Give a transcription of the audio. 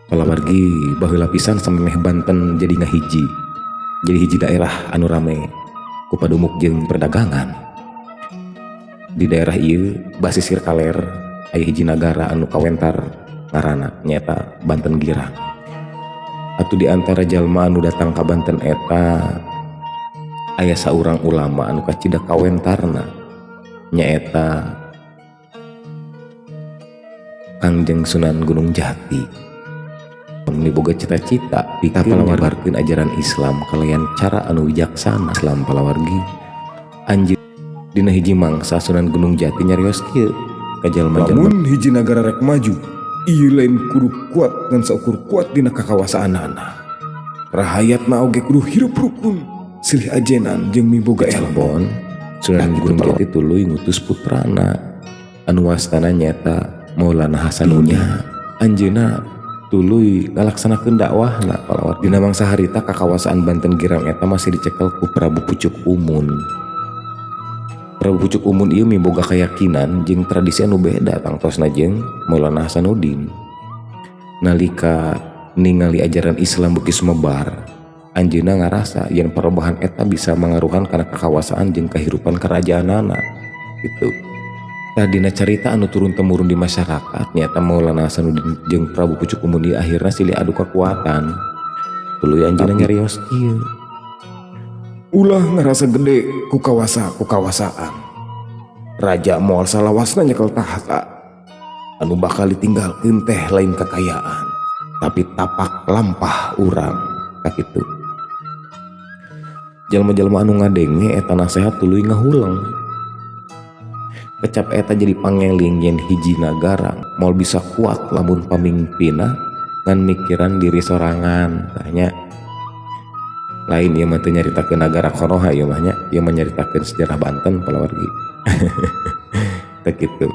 Palawargi, baheula pisan samemeh Banten jadi ngahiji, jadi hiji daerah anu rame ku padumuk jeung perdagangan. Di daerah ieu, basisir kaler, aya hiji nagara anu kawentar ngaranna, nyaeta Banten Girang. Atuh di antara jalma anu datang ka Banten eta aya saurang ulama anu kacida kawentarna, nyaeta Kangjeng Sunan Gunung Jati. Miboga cita-cita pikeun nyebarkeun ajaran Islam kalayan cara anu wijaksana. Islam, palawargi. Anjeun dina hiji mangsa Sunan Gunung Jati nyarios kieu ka jalma-jalma. Lamun hiji nagara rek maju, ieu lain kudu kuat ngan saukur kuat dina kakawasaanana. Rahayatna oge kudu hirup rukun, silih ajenan jeung miboga elmu. Cirebon, Sunan Gunung Jati tuluy ngutus putrana anu wastana nyaeta Maulana Hasanuddin. Anjeunna tuluy ngalaksanakeun dakwahna, palawargi. Dina mangsa harita kakawasaan Banten Girang eta masih dicekel ku Prabu Pucuk Umun. Prabu Pucuk Umun ieu miboga keyakinan jeung tradisi anu beda tangtosna jeung Maulana Hasanuddin. Nalika ningali ajaran Islam beuki sumebar, anjeunna ngarasa yen perubahan eta bisa mangaruhan kana kakawasaan jeung kahirupan kerajaanana gitu. Tah, dina carita anu turun temurun di masyarakat, nyaeta Maulana Hasanuddin jeung Prabu Pucuk Umun ieu akhirna silih adu kekuatan. Tuluy anjeunna nyarios kieu. Ulah ngarasa gede ku kawasa ku kawasaan. Raja moal salawasna nyekel tahta. Anu bakal ditinggalkeun teh lain kekayaan, tapi tapak lampah urang kakitu. Jalma-jalma anu ngadenge eta nasehat tuluy ngahuleng. Kecap eta jadi pangeling yen hiji nagara moal bisa kuat lamun pamimpinna ngan mikiran diri sorangan. Tah nya, lain ieu mah, teu nyaritakeun nagara Konoha ieu mah nya, ieu mah nyaritakeun sejarah Banten, palawargi. Teh kitu.